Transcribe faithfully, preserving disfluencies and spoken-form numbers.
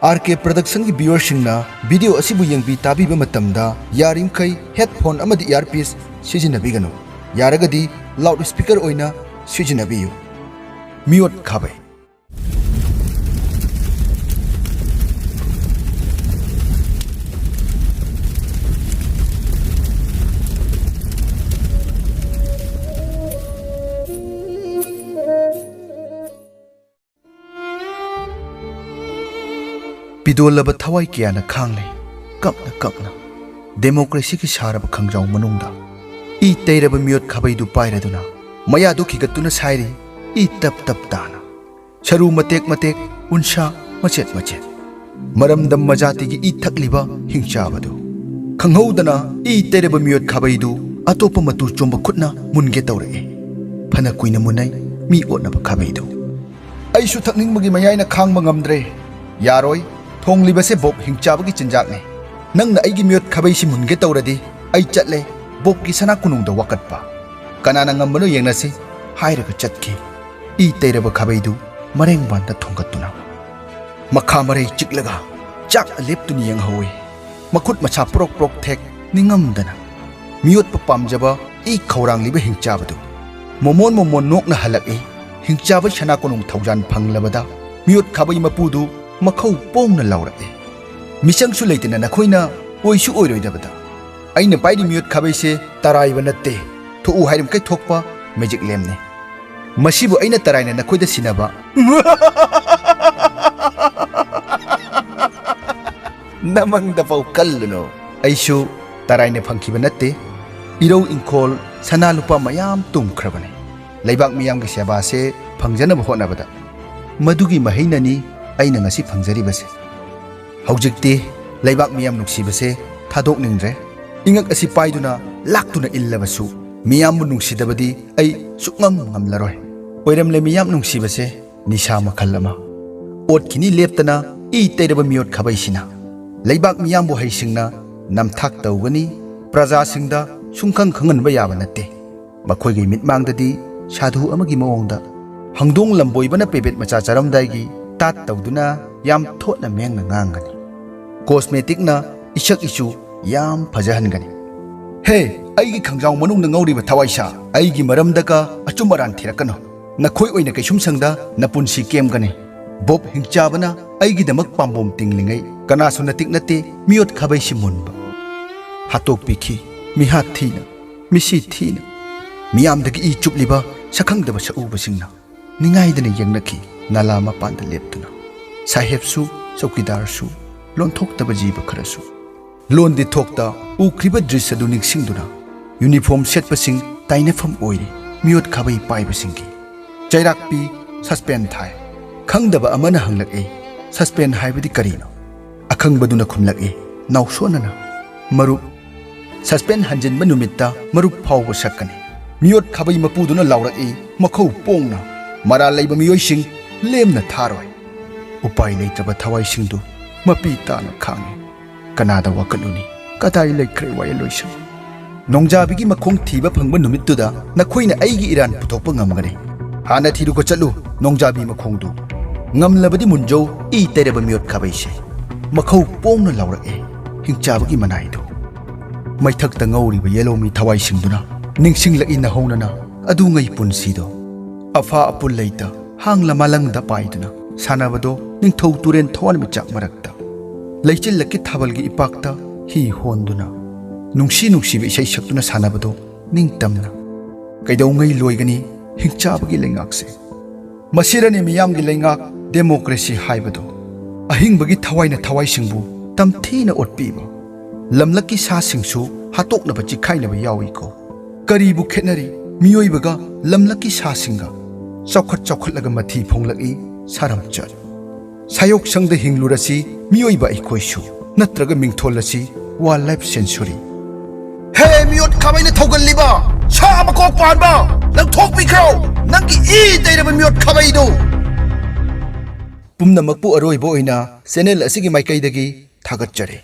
R ꯀꯦ ꯄ꯭ꯔꯗꯛꯁꯟꯒꯤ ꯚ꯭ꯌꯨꯋꯔꯁꯤꯡꯅ video ꯑꯁꯤꯕꯨ ꯌꯦꯡꯕꯤ ꯇꯥꯕꯤꯕ ꯃꯇꯝꯗ ꯌꯥꯔꯤꯃꯈꯩ ꯍꯦꯗꯐꯣꯟ ꯑꯃꯗꯤ ꯏꯌꯥꯔꯄꯤꯁ ꯁꯤꯖꯤꯟꯅꯕꯤꯒꯅꯨ꯫ ꯌꯥꯔꯒꯗꯤ ꯂꯥꯎꯗ ꯁ꯭ꯄꯤꯀꯔ ꯑꯣꯏꯅ ꯁꯤꯖꯤꯟꯅꯕꯤꯌꯨ꯫ ꯃꯤꯑꯣꯠ ꯈꯥꯕꯩ꯫ ꯄꯤꯗꯣꯜꯂꯕ ꯊꯋꯥꯏ ꯀꯌꯥꯅ ꯈꯥꯡꯂꯦ, ꯀꯞꯅ ꯀꯞꯅ꯫ ꯗꯦꯃꯣꯀ꯭ꯔꯦꯁꯤꯒꯤ ꯁꯥꯔꯕ ꯈꯪꯖꯥꯎ ꯃꯅꯨꯡꯗ ꯏ ꯇꯩꯔꯕ ꯃꯤꯑꯣꯠ ꯈꯥꯕꯩꯗꯨ ꯄꯥꯏꯔꯗꯨꯅ ꯃꯌꯥꯗꯨ ꯈꯤꯒꯠꯇꯨꯅ ꯁꯥꯏꯔꯤ, ꯏ ꯇꯞ ꯇꯞ ꯇꯥꯅ꯫ ꯁꯔꯨ ꯃꯇꯦꯛ ꯃꯇꯦꯛ, ꯎꯟꯁꯥ ꯃꯆꯦꯠ ꯃꯆꯦꯠ꯫ ꯃꯔꯝꯗꯝ ꯃꯖꯥꯇꯤꯒꯤ ꯏ ꯊꯛꯂꯤꯕ ꯍꯤꯡꯆꯥꯕꯗꯨ꯫ ꯈꯪꯍꯧꯗꯅ ꯏ ꯇꯩꯔꯕ ꯃꯤꯑꯣꯠ ꯈꯥꯕꯩꯗꯨ ꯑꯇꯣꯞꯄ ꯃꯇꯨ ꯆꯣꯝꯕ ꯈꯨꯠꯅ ꯃꯨꯟꯒꯦ ꯇꯧꯔꯛꯏ꯫ ꯐꯅ ꯀꯨꯏꯅ ꯃꯨꯟꯅꯩ ꯃꯤ ꯑꯣꯠꯅꯕ ꯈꯥꯕꯩꯗꯨ꯫ ꯑꯩꯁꯨ ꯊꯛꯅꯤꯡꯕꯒꯤ ꯃꯌꯥꯏꯅ ꯈꯥꯡꯕ ꯉꯝꯗ꯭ꯔꯦ꯫ ꯌꯥꯔꯣꯏ, ꯊꯣꯡꯂꯤꯕꯁꯦ ꯕꯣꯕ ꯍꯤꯡꯆꯥꯕꯒꯤ ꯆꯤꯟꯖꯥꯛꯅꯤ꯫ ꯅꯪꯅ ꯑꯩꯒꯤ ꯃꯤꯑꯣꯠ ꯈꯥꯕꯩꯁꯤ ꯃꯨꯟꯒꯦ ꯇꯧꯔꯗꯤ ꯑꯩ ꯆꯠꯂꯦ ꯕꯣꯕꯀꯤ ꯁꯅꯥ ꯀꯣꯅꯨꯡꯗ ꯋꯥꯀꯠꯄ꯫ ꯀꯅꯥꯅ ꯉꯝꯕꯅꯣ ꯌꯦꯡꯅꯁꯤ ꯍꯥꯏꯔꯒ ꯆꯠꯈꯤ꯫ ꯏ ꯇꯩꯔꯕ ꯈꯥꯕꯩꯗꯨ ꯃꯔꯦꯡꯕꯥꯟꯗ ꯊꯣꯡꯒꯠꯇꯨꯅ꯫ ꯃꯈꯥ ꯃꯔꯩ ꯆꯤꯛꯂꯒ ꯆꯥꯛꯅ ꯂꯦꯞꯇꯨꯅ ꯌꯦꯡꯍꯧꯏ꯫ ꯃꯈꯨꯠ ꯃꯁꯥ ꯄ꯭ꯔꯣꯛ ꯄ꯭ꯔꯣꯛ ꯊꯦꯛ ꯅꯤꯡꯉꯝꯗꯅ꯫ ꯃꯤꯑꯣꯠꯄ ꯄꯥꯝꯖꯕ ꯏ ꯈꯧꯔꯥꯡꯂꯤꯕ ꯍꯤꯡꯆꯥꯕꯗꯨ꯫ ꯃꯣꯃꯣꯟ ꯃꯣꯃꯣꯟ ꯅꯣꯛꯅ ꯍꯜꯂꯛꯏ꯫ ꯍꯤꯡꯆꯥꯕ ꯁꯅꯥ ꯀꯣꯅꯨꯡ ꯊꯧꯖꯥꯟ ꯐꯪꯂꯕꯗ ꯃꯤꯑꯣꯠ ꯈꯥꯕꯩ ꯃꯄꯨꯗꯨ ꯃꯈꯧ ꯄꯣꯡꯅ ꯂꯥꯎꯔꯛꯏ꯫ ꯃꯤꯆꯪꯁꯨ ꯂꯩꯇꯅ ꯅꯈꯣꯏꯅ ꯑꯣꯏꯁꯨ ꯑꯣꯏꯔꯣꯏꯗꯕꯗ꯫ ꯑꯩꯅ ꯄꯥꯏꯔꯤ ꯃꯤꯑꯣꯠ ꯈꯥꯕꯩꯁꯦ ꯇꯔꯥꯏꯕ ꯅꯠꯇꯦ, ꯊꯣꯛꯎ ꯍꯥꯏꯔꯤꯃꯈꯩ ꯊꯣꯛꯄ ꯃꯦꯖꯤꯛ ꯂꯦꯝꯅꯤ꯫ ꯃꯁꯤꯕꯨ ꯑꯩꯅ ꯇꯔꯥꯏꯅ ꯅꯈꯣꯏꯗ ꯁꯤꯟꯅꯕ꯫ ꯅꯃꯪꯗ ꯐꯥꯎ ꯀꯜꯂꯨꯅꯨ꯫ ꯑꯩꯁꯨ ꯇꯔꯥꯏꯅ ꯐꯪꯈꯤꯕ ꯅꯠꯇꯦ꯫ ꯏꯔꯧ ꯏꯪꯈꯣꯜ, ꯁꯅꯥ ꯂꯨꯄꯥ ꯃꯌꯥꯝ ꯇꯨꯝꯈ꯭ꯔꯕꯅꯤ꯫ ꯂꯩꯕꯥꯛ ꯃꯤꯌꯥꯝꯒꯤ ꯁꯦꯕꯥꯁꯦ ꯐꯪꯖꯅꯕ ꯍꯣꯠꯅꯕꯗ꯫ ꯃꯗꯨꯒꯤ ꯃꯍꯩꯅꯅꯤ ꯑꯩꯅ ꯉꯁꯤ ꯐꯪꯖꯔꯤꯕꯁꯦ꯫ ꯍꯧꯖꯤꯛꯇꯤ ꯂꯩꯕꯥꯛ ꯃꯤꯌꯥꯝ ꯅꯨꯡꯁꯤꯕꯁꯦ ꯊꯥꯗꯣꯛꯅꯤꯡꯗ꯭ꯔꯦ꯫ ꯏꯉꯛ ꯑꯁꯤ ꯄꯥꯏꯗꯨꯅ ꯂꯥꯛꯇꯨꯅ ꯏꯜꯂꯕꯁꯨ ꯃꯤꯌꯥꯝꯕꯨ ꯅꯨꯡꯁꯤꯗꯕꯗꯤ ꯑꯩ ꯁꯨꯛꯉꯝ ꯉꯝꯂꯔꯣꯏ꯫ ꯑꯣꯏꯔꯝꯂꯦ ꯃꯤꯌꯥꯝ ꯅꯨꯡꯁꯤꯕꯁꯦ ꯅꯤꯁꯥ ꯃꯈꯜ ꯑꯃ꯫ ꯑꯣꯠꯈꯤꯅꯤ ꯂꯦꯞꯇꯅ ꯏ ꯇꯩꯔꯕ ꯃꯤꯑꯣꯠ ꯈꯥꯕꯩꯁꯤꯅ꯫ ꯂꯩꯕꯥꯛ ꯃꯤꯌꯥꯝꯕꯨ ꯍꯩꯁꯤꯡꯅ ꯅꯝꯊꯥꯛ ꯇꯧꯒꯅꯤ, ꯄ꯭ꯔꯖꯥꯁꯤꯡꯗ ꯁꯨꯡꯈꯪ ꯈꯪꯍꯟꯕ ꯌꯥꯕ ꯅꯠꯇꯦ꯫ ꯃꯈꯣꯏꯒꯤ ꯃꯤꯠꯃꯥꯡꯗꯗꯤ ꯁꯥꯙꯨ ꯑꯃꯒꯤ ꯃꯑꯣꯡꯗ ꯍꯪꯗꯣꯡ ꯂꯝꯕꯣꯏꯕꯅ ꯄꯦꯕꯦꯠ ꯃꯆꯥ ꯆꯥꯔꯝꯗꯥꯏꯒꯤ ꯇꯥꯠ ꯇꯧꯗꯨꯅ ꯌꯥꯝ ꯊꯣꯠꯅ ꯃꯦꯡꯅ ꯉꯥꯡꯒꯅꯤ꯫ ꯀꯣꯁꯃꯦꯇꯤꯛꯅ ꯏꯁꯛ ꯏꯆꯨ ꯌꯥꯝ ꯐꯖꯍꯟꯒꯅꯤ꯫ ꯍꯦ, ꯑꯩꯒꯤ ꯈꯪꯖꯥꯎ ꯃꯅꯨꯡꯗ ꯉꯧꯔꯤꯕ ꯊꯋꯥꯏꯁꯥ, ꯑꯩꯒꯤ ꯃꯔꯝꯗꯒ ꯑꯆꯨꯝ ꯑꯔꯥꯟ ꯊꯤꯔꯛꯀꯅꯨ꯫ ꯅꯈꯣꯏ ꯑꯣꯏꯅ ꯀꯩꯁꯨꯝꯁꯪꯗ ꯅꯄꯨꯟꯁꯤ ꯀꯦꯝꯒꯅꯤ꯫ ꯕꯣꯕ ꯍꯤꯡꯆꯥꯕꯅ ꯑꯩꯒꯤꯗꯃꯛ ꯄꯥꯝꯕꯣꯝ ꯇꯤꯡꯂꯤꯉꯩ, ꯀꯅꯥꯁꯨ ꯅꯇꯤꯛ ꯅꯠꯇꯦ ꯃꯤꯑꯣꯠ ꯈꯥꯕꯩꯁꯤ ꯃꯨꯟꯕ꯫ ꯍꯥꯠꯇꯣꯛꯄꯤꯈꯤ, ꯃꯤꯍꯥꯠ ꯊꯤꯅ, ꯃꯤꯁꯤ ꯊꯤꯅ꯫ ꯃꯤꯌꯥꯝꯗꯒꯤ ꯏ ꯆꯨꯞꯂꯤꯕ ꯁꯛꯈꯪꯗꯕ ꯁꯛꯎꯕꯁꯤꯡꯅ ꯅꯤꯡꯉꯥꯏꯗꯅ ꯌꯦꯡꯅꯈꯤ꯫ ꯅꯥꯂꯥ ꯃꯄꯥꯟꯗ ꯂꯦꯞꯇꯨꯅ ꯁꯥꯍꯦꯕꯁꯨ, ꯆꯧꯀꯤꯗꯥꯔꯁꯨ, ꯂꯣꯟꯊꯣꯛꯇꯕ ꯖꯤꯕ ꯈꯔꯁꯨ꯫ ꯂꯣꯟꯗꯤ ꯊꯣꯛꯇ ꯎꯈ꯭ꯔꯤꯕ ꯗ꯭ꯔꯤꯁ ꯑꯗꯨ ꯅꯤꯡꯁꯤꯡꯗꯨꯅ ꯌꯨꯅꯤꯐꯣꯔꯝ ꯁꯦꯠꯄꯁꯤꯡ ꯇꯥꯏꯅꯐꯝ ꯑꯣꯏꯔꯤ ꯃꯤꯑꯣꯠ ꯈꯥꯕꯩ ꯄꯥꯏꯕꯁꯤꯡꯒꯤ꯫ ꯆꯩꯔꯥꯛꯄꯤ, ꯁꯁꯄꯦꯟ ꯊꯥꯏ꯫ ꯈꯪꯗꯕ ꯑꯃꯅ ꯍꯪꯂꯛꯏ, "ꯁꯁꯄꯦꯟ ꯍꯥꯏꯕꯗꯤ ꯀꯔꯤꯅꯣ?" ꯑꯈꯪꯕꯗꯨꯅ ꯈꯨꯝꯂꯛꯏ, ꯅꯥꯎꯁꯣꯟꯅꯅ, "ꯃꯔꯨꯞ, ꯁꯁꯄꯦꯟ ꯍꯟꯖꯤꯟꯕ ꯅꯨꯃꯤꯠꯇ ꯃꯔꯨꯞ ꯐꯥꯎꯕ ꯁꯛꯀꯅꯤ꯫" ꯃꯤꯑꯣꯠ ꯈꯥꯕꯩ ꯃꯄꯨꯗꯨꯅ ꯂꯥꯎꯔꯛꯏ, ꯃꯈꯧ ꯄꯣꯡꯅ, "ꯃꯔꯥꯜ ꯂꯩꯕ ꯃꯤꯑꯣꯏꯁꯤꯡ ꯂꯦꯝꯅ ꯊꯥꯔꯣꯏ꯫" ꯎꯄꯥꯏ ꯂꯩꯇ꯭ꯔꯕ ꯊꯋꯥꯏꯁꯤꯡꯗꯨ ꯃꯄꯤ ꯇꯥꯅ ꯈꯥꯡꯉꯤ꯫ ꯀꯅꯥꯗ ꯋꯥꯀꯠꯂꯨꯅꯤ? ꯀꯗꯥꯏ ꯂꯩꯈ꯭ꯔꯦ ꯋꯥꯌꯦꯜꯂꯣꯏꯁꯤꯡ? ꯅꯣꯡꯖꯥꯕꯤꯒꯤ ꯃꯈꯣꯡ ꯊꯤꯕ ꯐꯪꯕ ꯅꯨꯃꯤꯠꯇꯨꯗ ꯅꯈꯣꯏꯅ ꯑꯩꯒꯤ ꯏꯔꯥꯟ ꯄꯨꯊꯣꯛꯄ ꯉꯝꯒꯅꯤ꯫ ꯍꯥꯟꯅ ꯊꯤꯔꯨꯀꯣ ꯆꯠꯂꯨ, ꯅꯣꯡꯖꯥꯕꯤ ꯃꯈꯣꯡꯗꯨ꯫ ꯉꯝꯂꯕꯗꯤ ꯃꯨꯟꯖꯧ, ꯏ ꯇꯩꯔꯕ ꯃꯤꯑꯣꯠ ꯈꯥꯕꯩꯁꯦ꯫ ꯃꯈꯧ ꯄꯣꯡꯅ ꯂꯥꯎꯔꯛꯑꯦ ꯍꯤꯡꯆꯥꯕꯒꯤ ꯃꯅꯥꯏꯗꯨ꯫ ꯃꯩꯊꯛꯇ ꯉꯧꯔꯤꯕ ꯌꯦꯂꯣꯃꯤ ꯊꯋꯥꯏꯁꯤꯡꯗꯨꯅ ꯅꯤꯡꯁꯤꯡꯂꯛꯏ ꯅꯍꯧꯅꯅ ꯑꯗꯨꯉꯩ ꯄꯨꯟꯁꯤꯗꯣ꯫ ꯑꯐꯥ ꯑꯄꯨꯜ ꯂꯩꯇ ꯍꯥꯡꯂ ꯃꯥꯂꯪꯗ ꯄꯥꯏꯗꯨꯅ ꯁꯥꯟꯅꯕꯗꯣ ꯅꯤꯡꯊꯧ ꯇꯨꯔꯦꯟ ꯊꯋꯥꯟꯃꯤꯆꯥꯛ ꯃꯔꯛꯇ꯫ ꯂꯩꯆꯤꯜꯂꯛꯀꯤ ꯊꯥꯕꯜꯒꯤ ꯏꯄꯥꯛꯇ ꯍꯤ ꯍꯣꯟꯗꯨꯅ ꯅꯨꯡꯁꯤ ꯅꯨꯡꯁꯤꯕ ꯏꯁꯩ ꯁꯛꯇꯨꯅ ꯁꯥꯟꯅꯕꯗꯣ ꯅꯤꯡꯇꯝꯅ꯫ ꯀꯩꯗꯧꯉꯩ ꯂꯣꯏꯒꯅꯤ ꯍꯤꯡꯆꯥꯕꯒꯤ ꯂꯩꯉꯥꯛꯁꯦ? ꯃꯁꯤꯔꯅꯤ ꯃꯤꯌꯥꯝꯒꯤ ꯂꯩꯉꯥꯛ ꯗꯦꯃꯣꯀ꯭ꯔꯦꯁꯤ ꯍꯥꯏꯕꯗꯣ꯫ ꯑꯍꯤꯡꯕꯒꯤ ꯊꯋꯥꯏꯅ ꯊꯋꯥꯏꯁꯤꯡꯕꯨ ꯇꯝꯊꯤꯅ ꯑꯣꯠꯄꯤꯕ꯫ ꯂꯝꯂꯛꯀꯤ ꯁꯥꯁꯤꯡꯁꯨ ꯍꯥꯠꯇꯣꯛꯅꯕ ꯆꯤꯈꯥꯏꯅꯕ ꯌꯥꯎꯏꯀꯣ꯫ ꯀꯔꯤꯕꯨ ꯈꯦꯠꯅꯔꯤ ꯃꯤꯑꯣꯏꯕꯒ ꯂꯝꯂꯛꯀꯤ ꯁꯥꯁꯤꯡꯒ? ꯆꯥꯎꯈꯠ ꯆꯥꯎꯈꯠꯂꯒ ꯃꯊꯤ ꯐꯣꯡꯂꯛꯏ ꯁꯥꯔꯝꯆꯠ꯫ ꯁꯥꯌꯣꯛꯁꯪꯗ ꯍꯤꯡꯂꯨꯔꯁꯤ ꯃꯤꯑꯣꯏꯕ ꯑꯩꯈꯣꯏꯁꯨ, ꯅꯠꯇ꯭ꯔꯒ ꯃꯤꯡꯊꯣꯜ ꯑꯁꯤ ꯋꯥꯏꯜ ꯂꯥꯏꯐ ꯁꯦꯟꯆꯨꯔꯤ꯫ ꯍꯦ, ꯃꯤꯑꯣꯠ ꯈꯥꯕꯩꯅ ꯊꯧꯒꯜꯂꯤꯕ ꯁꯥ ꯃꯀꯣꯛ ꯄꯥꯟꯕ, ꯂꯪꯊꯣꯛꯄꯤꯈ꯭ꯔꯣ ꯅꯪꯒꯤ ꯏ ꯇꯩꯔꯕ ꯃꯤꯑꯣꯠ ꯈꯥꯕꯩꯗꯨ꯫ ꯄꯨꯝꯅꯃꯛꯄꯨ ꯑꯔꯣꯏꯕ ꯑꯣꯏꯅ ꯆꯦꯅꯦꯜ ꯑꯁꯤꯒꯤ ꯃꯥꯏꯀꯩꯗꯒꯤ ꯊꯥꯒꯠꯆꯔꯤ꯫